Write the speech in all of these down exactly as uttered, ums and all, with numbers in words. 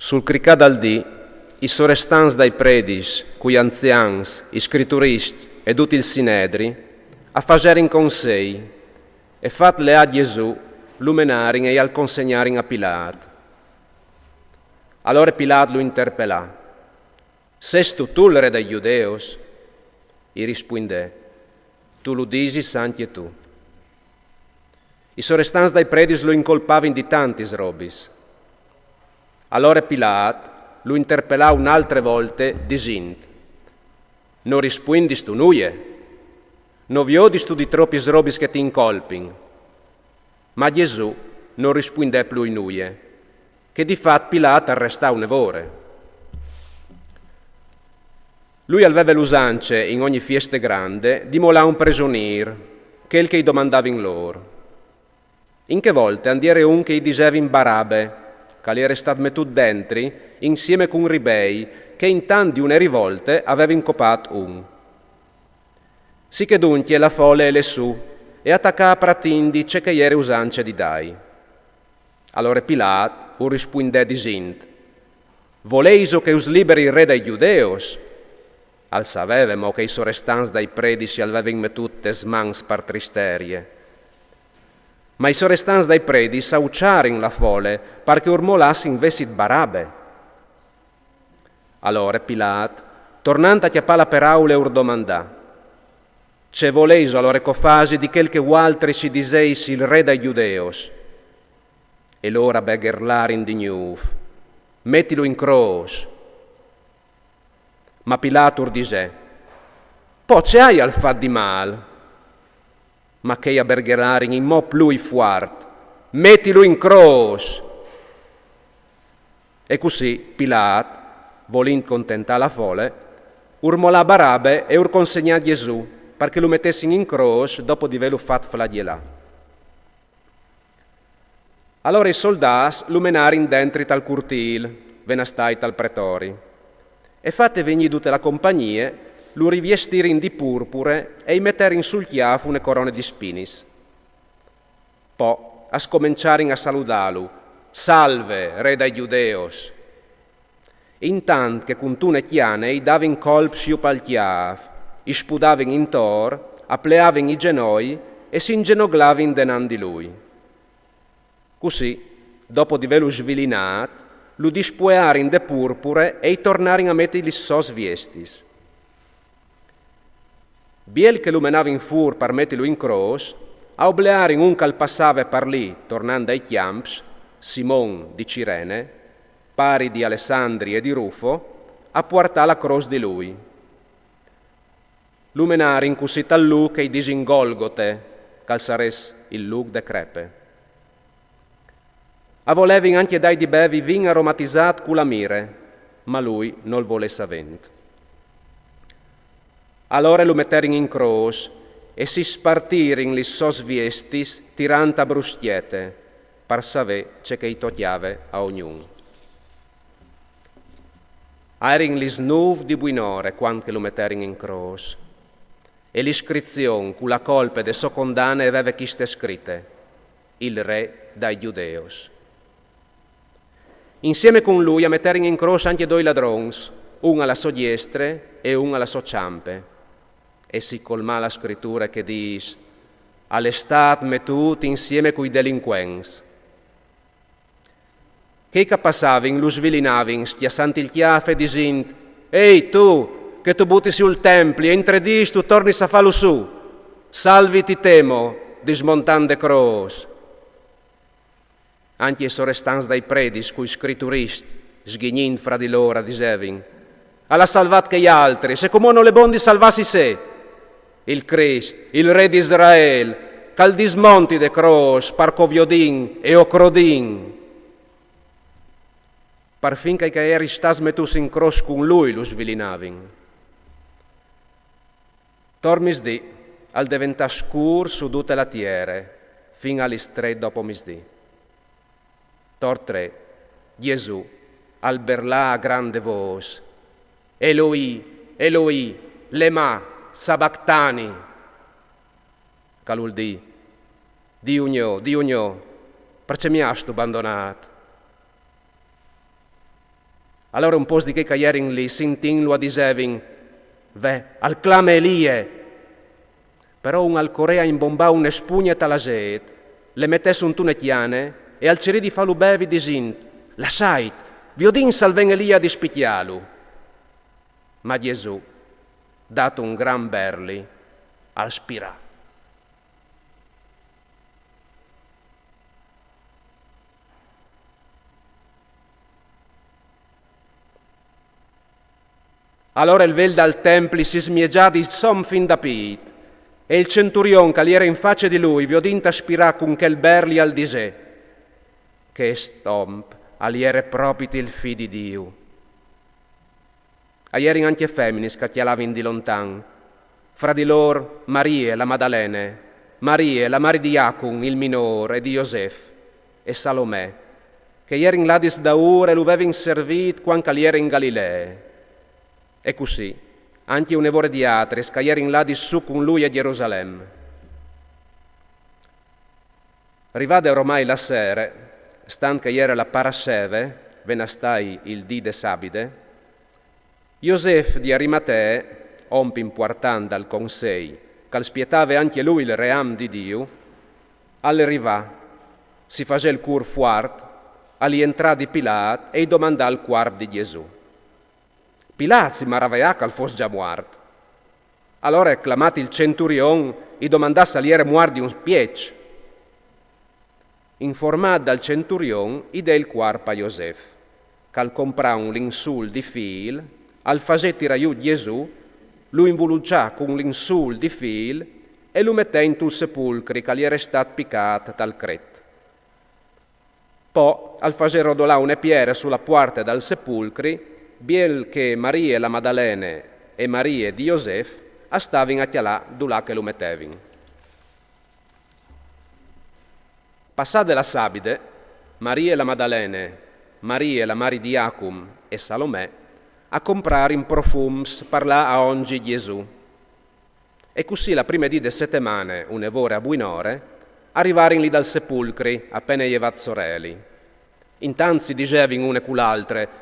Sul cricâ dal dì, i sorestants dai predis, cui anzians, i scrituriscj e dut il sinedri, a faserin consei e, fat leâ Jesù, lu menarin e al consegnarin a Pilat. Alore Pilat lu interpelà: «Sêstu tu il re dai Judeus?» I rispuindè: «Tu lu disis ancje tu.» I sorestants dai predis lu incolpavin di tantis robis. Alore Pilat lu interpelà une altre volte, disint: «No rispuindistu nuie? No viodistu di tropis robis che ti incolpin?» Ma Jesù no rispuindè plui nuie, che di fat Pilat al restà une vore. Lui al veve l'usance, in ogni fieste grande, di molâ un presonîr, chel che i domandavin lôr. In chê volte and jere un che i disevin Barabe, che al jere stât metût dentri insieme cun ribei che intant di une rivolte a vevin copât un. Sichè duncje la fole e lè sù e a tacà a pratindi ce che e jere usance di dâi. Alore Pilat ur rispuindè disint: «Voleiso che us liberi il re dai Judeus?» Al saveve mo che i sorestants dai predis i al vevin metût tes mans par tristerie. Ma i sorestants dai predis a ucjarin la fole, par che ur molàs invezit Barabe. Alore Pilat, tornant a cjapâ la peraule, ur domandà: «Ce voleiso alore che o fasi di chel che vualtris i diseis il re dai Judeus?» E lôr a begherlarin di gnûf: «Metilu in crôs!» Ma Pilat ur disè: «Po ce aial fat di mâl?» Ma chei a begherlarin inmò plui fuart: «Metilu in crôs!» E cussì Pilat, volint contentâ la fole, ur molà Barabe e ur consegnà Jesù, par che lu metessin in crôs dopo di vêlu fat flagjelâ. Alore i soldâts lu menarin dentri tal curtîl, ve na stà tal pretori, e fate vignî dute la compagnie, lu riviestirin di purpure e i meterin sul cjâf une corone di spinis. Po a scomençarin a saludâlu: «Salve, re dai Judeus!» Intant che cuntune cjane i davin colps jù pal cjâf, i spudavin intor, a pleavin i zenoi e si inzenoglavin denant di lui. Cussì, dopo di vêlu svilinât, lu dispuearin de purpure e i tornarin a meti lis sôs viestis. Biel che lu menavin fûr par metilu in crôs, a oblearin un che al passave par li, tornant dai cjamps, Simon di Cirene, pari di Alessandri e di Rufo, a puartâ la crôs di lui. Lu menarin cussì tal lûc che i disin Golgote, che al sarès il lûc de crepe. A volevin ancje dâi di bevi vin aromatizât cu la mire, ma lui nol volè savênt. Alore lu meterin in crôs e si spartirin lis sôs viestis tirant a bruscjete, par savê ce che i tocjave a ognun. A jerin lis nûf di buinore cuant che lu meterin in crôs, e l'iscrizion cu la colpe de sô condane e veve cheste scrite: «Il re dai Judeus». Insieme cun lui a meterin in crôs ancje doi ladrons, un a la sô diestre e un a la sô çampe. E si colmà la scriture che dîs: «Al è stât metût insieme cui delincuents». Chei che a passavin lu svilinavin, scjassant il cjâf e disint: «Ei, tu, che tu butis jù il templi e in trê dîs tu tornis a fâlu sù, salviti te mo, dismontant de crôs!» Ancje i sorestants dai predis cui scrituriscj, sghignint fra di lôr, a disevin: «Al à salvât chei altris, e cumò nol è bon di salvâsi issé, il Crist, il re di Israel, che al dismonti de crôs, par che o viodìn e o crodìn!» Parfin chei che a jerin stâts metûts in crôs cun lui lu svilinavin. Tor misdì al deventà scûr su dute la tiere, fin a lis trê dopo misdì. Tor trê, Jesù al berlà a grande vôs: «Eloi, Eloi, lema sabactani?» Che al vûl dî: «Diu gno, Diu gno, parcè mi âstu bandonât?» Alore un pôcs di chei ch'a jerin li, sintintlu, a disevin: «Ve, al clame Elie!» Però un al corè a imbombâ une spugne ta la sêt, le metè suntune tiane e al cirì di fâlu bevi disint: «Lassait, viodìn s'al ven Elie a dispichiâlu.» Ma Jesù, dât un gran berli, al spirà. Alore il vêl dal templi si smiegià di som fin da pît, e il centurion ch'al jere in face di lui, viodint aspirâ cun chel berli, al disè: «Chest om al jere propit il Fi di Diu.» A jerin ancje feminis ch'a cjalavin di lontan, fra di lôr Marie la Madalene, Marie la mari di Jacum il minôr e di Josef, e Salomè, che a jerin ladis daûr e lu vevin servit cuant ch'al jere in Galilee. E cussì ancje une vore di altris ch'a jerin ladis sù cun lui a Gjerusalem. Rivade ormai la sere, stant ch'a jere la Parasceve, ven a stâi il dì de Sabide, Josef di Arimatee, om impuartant dal consei, ch'al spietave ancje lui il ream di Diu, al rivà, si fasè il cûr fuart, al jentrà di Pilat e i domandà il cuarp di Jesù. Pilat si maraveà ch'al fos za muart. Alore, clamât il centurion, i domandà s'al jere muart di un spieç. Informât dal centurion, i dè il cuarp a Josef, ch'al comprà un linsûl di fîl, al fasè tirâ jù Jesù, lu invuluçà cun linsûl di fîl e lu metè intul sepulcri ch'al jere stât picât tal cret. Po al fasè rodolâ une piere su la puarte dal sepulcri, biel che Marie la Madalene e Marie di Josef a stavin a cjalâ dulà che lu metevin. Passade la Sabide, Marie la Madalene, Marie la mari di Jacum e Salomè a comprarin profums par lâ a ongi Jesù. E cussì la prime dì de setemane, une vore a buinore, a rivarin li dal sepulcri, a pene jevât soreli. Intant si disevin une cu l'altre: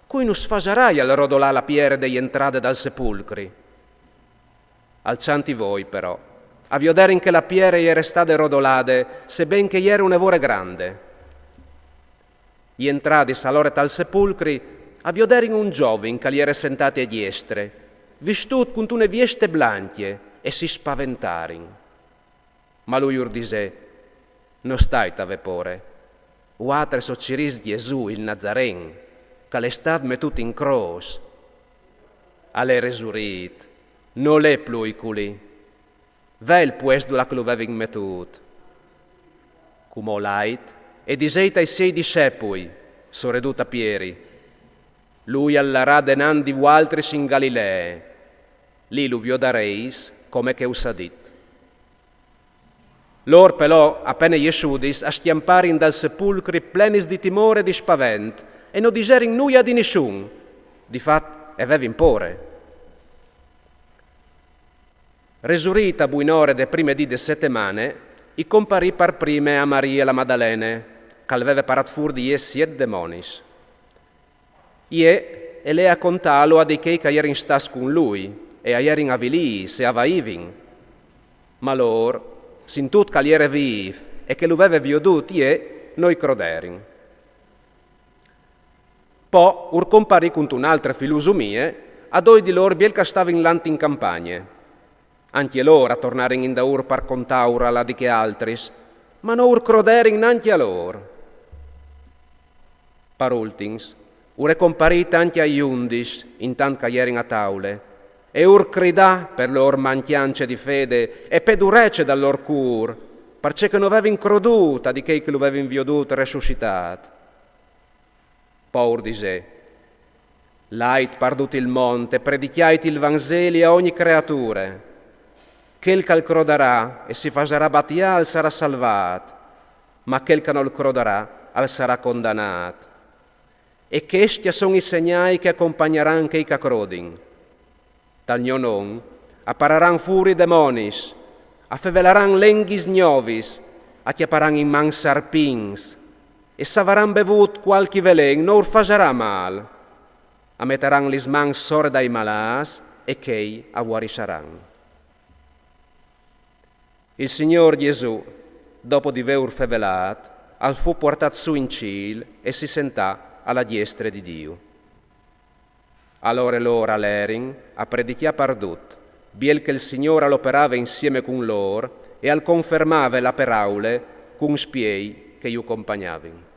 «Cui nus fasaraial rodolâ la piere de jentrade dal sepulcri?» Alçantsi voi, però, a vioderin che la piere e jere stade rodolade, seben che e jere une vore grande. Jentradis alore tal sepulcri, a vioderin un zovin ch'al jere sentât a diestre, vistût cuntune vieste blancje, e si spaventarin. Ma lui ur disè: «No stait a vê pôre. Vualtris o cirîs Jesù il Nazaren, ch'al è stât metût in crôs. Al è resurît, nol è plui culì. Ve il puest dulà che lu vevin metût. Cumò lait e diseit ai siei dissepui, soredut a Pieri: Lui al larà denant di vualtris in Galilee. Li lu viodarês, come che us à dit.» Lôr però, a pene jessudis, a scjamparin dal sepulcri plenis di timôr e di spavent, e no diserin nuia di nissun. Di fat, e vevin pôre. Resurît a buinore de prime dì de setemane, i comparì par prime a Marie la Madalene, ch'al veve parât fûr di jê siet demonis. Jê e lè a contâlu a di chei ch'a jerin stâts cun lui, e a jerin avilîts e a vaivin. Ma lôr, sintût ch'al jere vîf e che lu veve viodût jê, no i croderin. Po ur comparì cuntune altre filusumie a doi di lôr biel ch'a stavin lant in campagne. Ancje lôr a tornarin indaûr par contâur a la di chei altris, ma no ur croderin nancje a lôr. Par ultins, ur è comparît ancje ai undis, intant ch'a jerin a taule, e ur cridà pe lôr mancjance di fede e pe durece dal lôr cûr, parcè che no vevin crodût a di chei che lu vevin viodût resussitât. Po ur disè: Lait par dut il mont e predicjait il Vanzeli a ogni creature. Chel ch'al crodarà e si fasarà batiâ al sarà salvât, ma chel ch'a nol crodarà al sarà condanât. E chescj a son i segnâi che a compagnaran chei ch'a crodin. Tal gno non a pararan fûr i demonis, a fevelaran lenghis gnovis, a cjaparan in man sarpins, e s'avaran bevût cualchi velen no ur fasarà mâl. A metaran lis mans sore dai malâts e chei a vuarissaran. Il Signôr Jesù, dopo di vêur fevelât, al fu puartât sù in cîl e si sentà a la diestre di Diu. Alore lôr a lerin a predicjâ pardut, biel che il Signôr al operave insieme cun lôr e al confermave la peraule cun spiei che ju compagnavin.